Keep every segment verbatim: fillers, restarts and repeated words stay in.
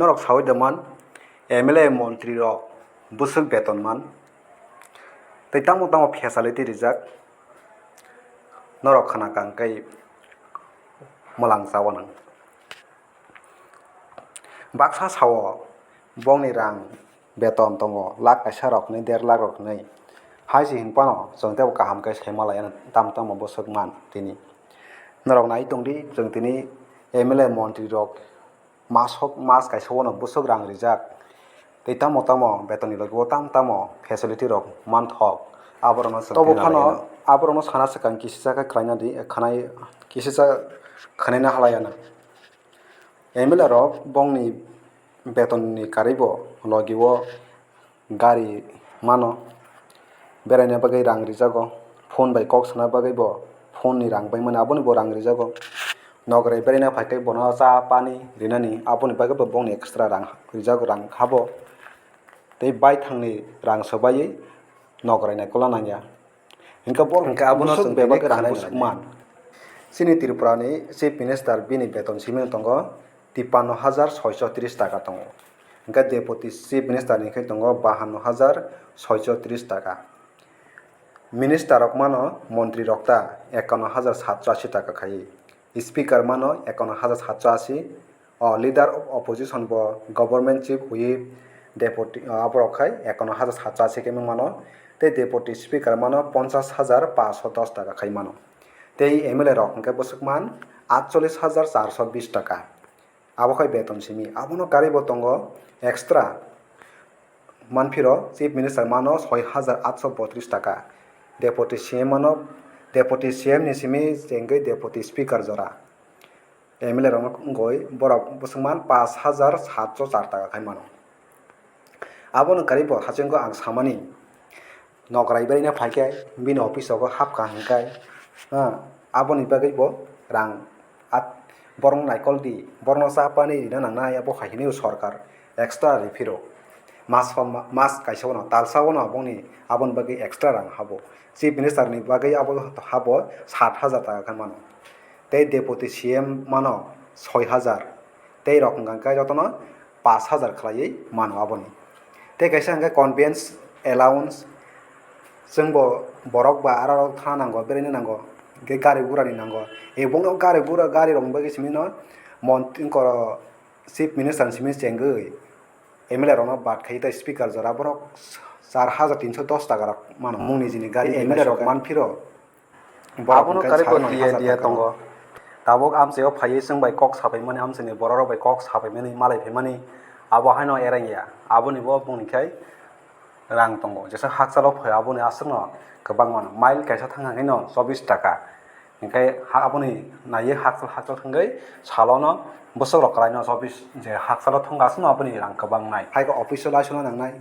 Norok saui da man, M L A montri rok bwswk beton man, tei tamo tamo facility rijak, norok khna kang khe mwlang chawanang. Baksa sao bongni rang beton tongo lakh kaisa rok hinwi, der lakh rok hinwi. Hai se hinphano chwng teibo kaham khe sai ma laiya tamo tamo bwswk man tini. Norok nai tongdi, chwng tini M L A montri rok masok mas kaisa uano bwswk rang rijak tei tamo tamo betonni logi o tamo tamo facility rok manthok, aborokno chwng tini phano nalaina. Aborokno sana swkang kisisa khe khwlaina di, khwnai, kisisa khwnaina halaiya na. M L A rok bongni betonni karwibo logi o gari mano, beraina bagwi rang rijago, phone bai kok sana bagwi bo phone ni rang bai mani aboni bo rang rijago, nograi beraina phai khe bono cha pani rinani aboni bagwi bo bongni extra rang rijago, rang habo tei baithangni rang swbaiwi nograi naikolna nangya. Hinkhe borok hinkhe abono bwswk chwng bebak tini khe rang khanai bwswk nai man. Chini Tripura ni Chief Minister bini beton simi tongo tipanno hajar soiso tris taka tongo. Hinkhe Deputy Chief Minister ni khe tongo bahanno hajar soiso tris taka. Minister rok mano montri rok ta ekanno hajar satso asi taka khai. Speaker mano ekanno hajar satso asi. O leader of opposition bo government chief, whip, deputy, o, aborok khai ekanno hajar satso asi khe mano, tei deputy speaker mano ponchas hajar paanso dos taka khai mano, tei M L A rok hwnkhe bwswk man atchollis hajar charso bis taka. Abo khai beton simi, abono karwi bo tongo extra. Manphiro chief minister mano soi hajar atso botris taka, deputy C M mano, deputy C M ni simi chengwi deputy speaker jora. M L A rokno wngwi borok bwswk man paanch hajar satso char taka khai mano. Abono karwi bo hachingwi ang samani, nograi berino phai khe bini office rogo hapkha hwnkhe, ha, aboni bagwi bo rang at-, borokno naikol di, borokno cha pani rina nangnai, abo hai hwnwi sorkar extra riphiro. Mas, mas kaisa uano, talsa uano bongni aboni bagwi extra rang habo. Chief minister ni bagwi abo habo sat hajar taka khe mano. Tei deputy C M mano soi hajar, tei rok hwnka khe jotono paanch hajar khlaiwi mano aboni. Tei kaisa hwnkhe conveyance allowance, chwngbo borok ba aro thana nango, beraina nango, hwnkhe gari gurani nango. Ebongno gari gura, gari rokni bagwi simi no mon-, chief minister ni simi chengwi M L A rokno bad khai tei speaker jora borok char hajar tinso dos taka rok mano mungni jini gari. M L A rok manphiro. Abono karwi bo diya diya tongo. Tabuk amchaio phaiwi chwng bai kok sapaimani, amchaini borok rok bai kok sapaimani, malai phaimani, abo haino ereng ya. Aboni bo bongni khai rang tongo. Jesa hakchalo phai aboni aswkno kwbang mano. Mile kaisa thang hwnkhe no chobbish taka. Hwnkhe ha aboni naiwi hakchal hakchal thangwi salono bwswk rok kwlaino chobbish je hakchalo thangkha aswkno aboni rang kwbang nai. Hai khe office o laisona nangnai.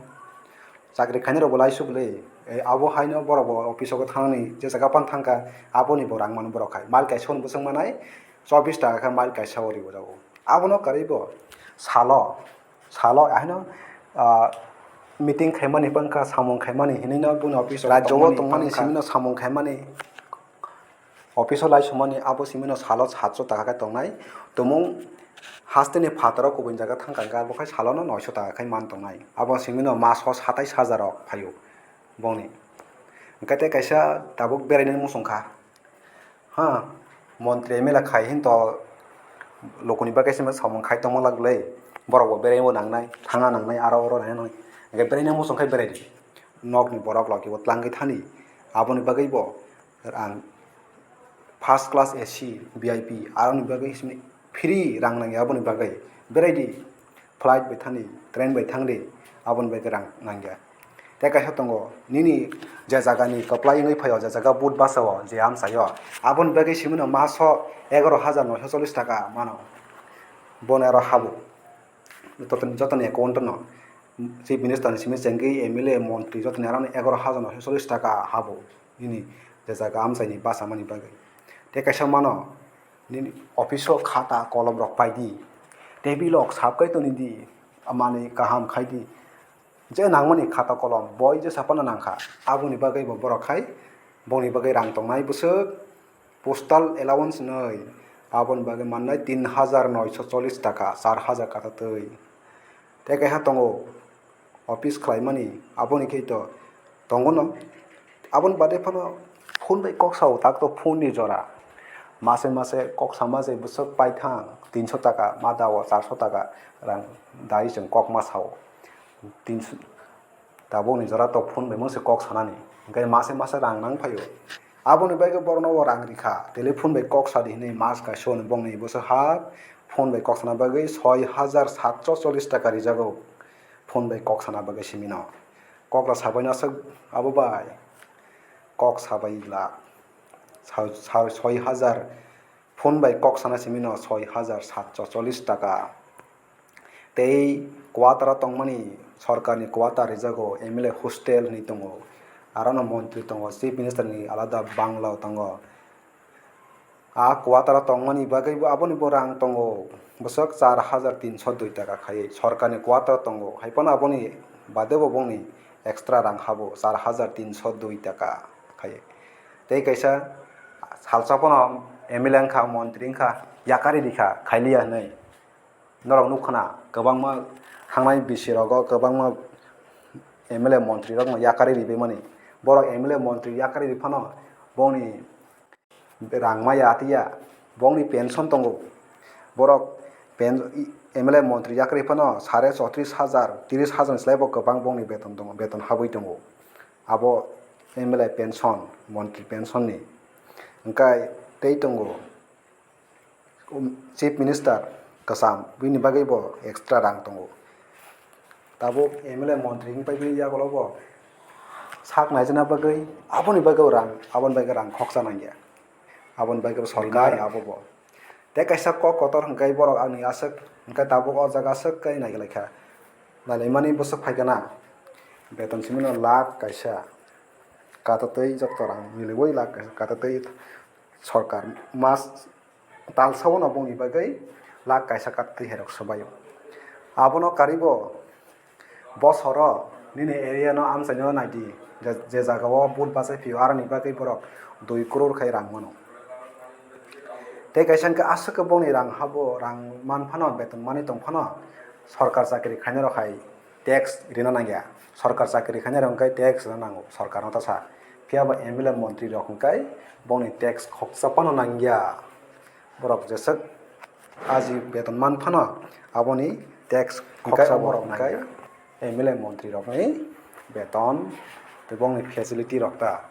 Chakri khainai rok bo laisuk le, eh, abo haino borok bo office o thangnani je jaga phano thangkha, aboni bo rang mano borok hai. Mile kaisa hwn bwswk manai, chobbish taka khe mile kaisa o ribo jago. Abono karwi bo salo, salo haino, ah, meeting khaimani bangkha, samung khaimani hinwi no boni office o rajyo o tongmani simi no samung khaimani. Office o laisumani abo simi no salo satso taka khe tongnai. Tumung hasteni phataro kubun jaga thangkha hwnkhe abo khai salo no noisho taka khai man tongnai. Abo simi no maso satais hajar rok phaio bongni. Hwnkhe tei kaisa tabuk berainani muchung kha. Ha, montri M L A khai hinto lukuni bagwi simi samung khai tongma lag le. Borok bo beraino nangnai, thangna nangnai, aro oro nangnai. Hwnkhe berainani muchung khai berai di. Nokni borok logi bo tlangwi thani. Aboni bagwi bo ang first class A C, V I P, aroni bagwi simi free rang nangya aboni bagwi. Berai di, flight bai thangdi, train bai thangdi, aboni bagwi rang nangya. Tei kaisa tongo, nini je jagani kwplai wngwi phaio, je jaga vote bachao, je amchaio, aboni bagwi simi no maso egaroh hajar noisho chollish taka mano. Bono aro habo. Jotoni, jotoni account no Chief Minister ni simi chengwi M L A, montri jotoni aro no egaroh hajar noisho chollish taka habo nini je jaga amchaini bachamani bagwi. Tei kaisa mano nini office o khata kolom rok paidi, table rok sap khai toni di, manwi kaham khai di, je nangmani khata kolom boi jesa phano nangkha, aboni bagwi bo borok khai bongni bagwi rang tongnai bwswk. Postal allowance hinwi aboni bagwi mannai tin hajar noisho chollish taka, char hajar kata twi. Tei kaisa tongo office khlaimani, aboni khe to tongo no. Aboni bade phano phone bai kok sao, tak to phone ni jora. Mase mase kok sama je bwswk paithang tinso taka ma dao, charso taka rang dai chwng kok ma sao. Tinso, tabukni jora to phone bai mungsa kok sanani, hwnkhe mase mase rang nang phaio. Aboni bagwi borokno o rang rikha, telephone bai kok sadi hinwi mas kaisa hwnwi bongni bwswk ha phone bai kok sana bagwi soi hajar satso chollish taka rijago. Phone bai kok sana bagwi simino kok rw sabaino aswk abo bai kok sabai glak. Sa-, sa-, soi hajar phone bai kok sana simino soi hajar satso chollish taka. Tei quarter o tongmani, sorkarni quarter rijago, M L A hostel hinwi tongo. Arono montri tongo, chief minister ni alada bangla tongo. A quarter o tongmani bagwi bo, aboni bo rang tongo, bwswk char hajar tinso dui taka khaiwi. Sorkarni quarter o tongo, hai phano aboni bade bo bongni extra rang habo, char hajar tinso dui taka khaiwi. Tei kaisa salsa phano M L A wngkha, montri wngkha, yakarwi rikha, khailiya hinwi. Norok nukha na, kwbangma thangnai bisi rogo kwbangma M L A montri rokno yakarwi ribaimani. Borok M L A montri yakarwi rwi phano bongni rang maya atwiya, bongni pension tongo. Borok pen-, M L A montri yakarwi phano sare chotris hajar, tris hajar ni slai bo kwbang bongni beton tongo, beton habwi tongo. Abo M L A pension, montri pension ni. Hwnkhe tei tongo. Chief Minister kwcham, bini bagwi bo extra rang tongo. Tabuk M L A montri wng paibini yagulo bo sak naijana bagwi, aboni bagwi rang, aboni bagwi rang khoksa nangya. Aboni bagwi bo sorkar abo bo. Tei kaisa kok kotor hwnkhe borok ani aswk hwnkhe tabuk o jaga aswk khe nailaikha. Nailaimani bwswk phaikha na, beton simino lakh kaisa. Katatwi jotto rang miliwi lakh kaisa, katatwi sorkar mas talsao no bongni bagwi lakh kaisa kattwi herok swbaio. Abono karibo bosoro nini area no amchaino naidi, je, je jagao vote bachai phio aroni bagwi borok dui crore khai rang mano. Tei kaisa hwnkhe aswk khe bongni rang habo, rang man phano, beton manwi tong phano, sorkar chakri khainai rok hai tax rina nangya. Sorkar chakri khainai rok hwnkhe tax rina nango sorkarno ta sa. Phiya ba M L A montri rok hwnkhe bongni tax khoksa phano nangya. Borok jeswk aji beton man phano aboni tax khoksa borok nangya. M L A montri rokni beton tei bongni facility rok ta.